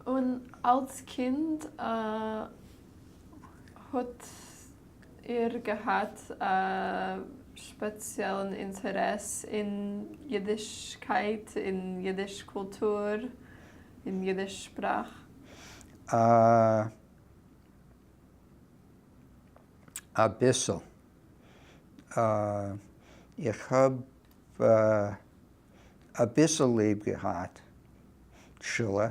און אלס קינד האט איר געהאט א ספעציעלן אינטערעס אין אידישקייט, אין אידיש קולטור, אין אידיש שפראך? אביסל. איך האב אביסל ליב געהאט שולע,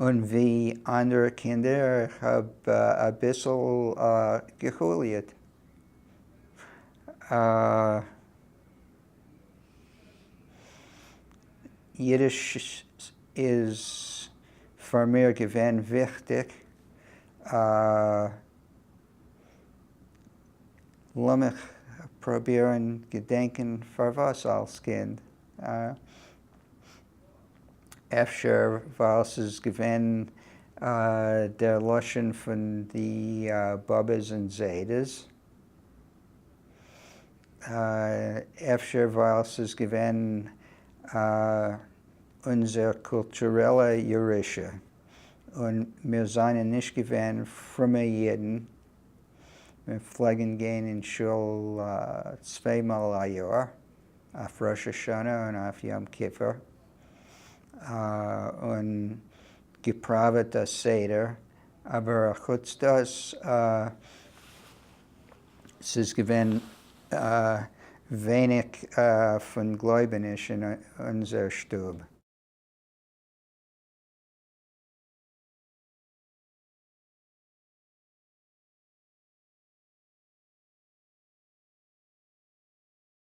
און ווי אנדערע קינדער איך האב אביסל געהוליעט. אידיש איז פאר מיר געווען וויכטיג. לאמיך פרובירן געדענקען פארוואס אלס קינד. אפשר ווייל ס'איז געווען דער לשון פון די באבעס און זיידעס. אפשר ווייל ס'איז געווען אונזער קולטורעלע ירושה און מיר זיינען נישט געווען פרומע אידן, מיר פלעגן גיין אין שול צוויי מאל א יאר, אויף ראש השנה און אויף יום כיפור, און געפראוועט א סדר, אבער אחוץ דאס ס'איז געווען ווייניג פון גלויבעניש אין אונזער שטוב.